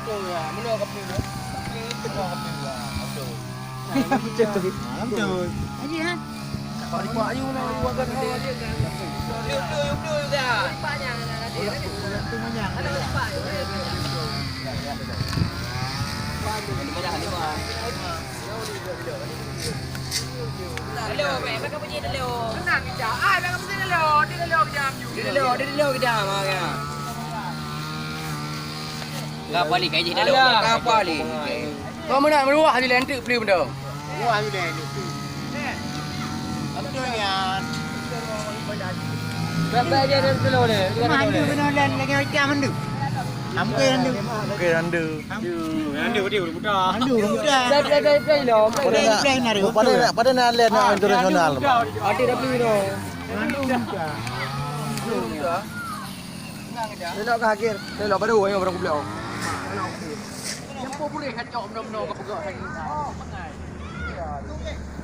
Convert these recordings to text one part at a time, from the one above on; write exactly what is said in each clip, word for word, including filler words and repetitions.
Meunoe ka peunoe. Meunoe ka peunoe. Betul. Betul. Haji, ha? Pak Limak, ayu na, ayu akan. Hello, bèk, bèk ka bunyi dulu. Tenang, kejap. Ai, bèk ka bunyi dulu. Di dulu kejap. Di dulu, di dulu kejap, ha, ya. Ka balik, ka jih dulu. Alah. Ka balik. Kau meunan meuruah di lantik peuli benda. Meuruah di lantik peuli. Betul ya. Bèk, bèk, dia ada dulu ni. Dia ada dulu ni. Mandi benar dan lagi macam mandu. Amkai mandu. Okey, anda. Anda dia urang muda. Anda urang muda. Dah, dah, dah, dah, dah. Pada nak, pada nak, pada nak lihat nak internasional. Ada dah beli tu. Lelok ka akhir. Lelok baru yang orang kublok. Yang pun boleh kacau benda-benda ke pegang lagi. Oh, pengai.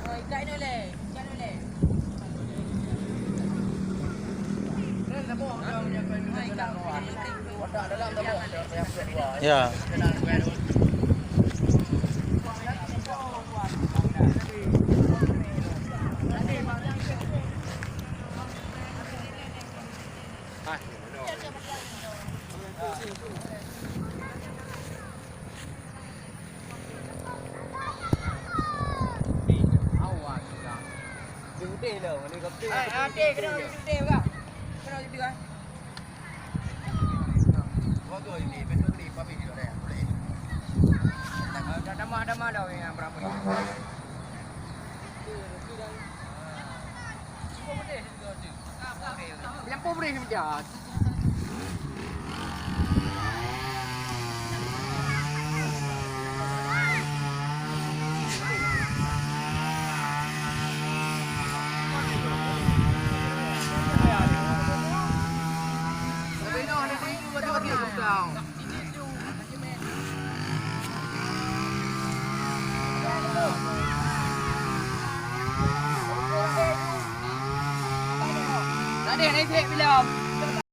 Oh, ikat ni leh. Ikat ni leh. Ya. Tamah-tamah dah yang beramai. Yang pun boleh macam. Tadi naik trek bilang.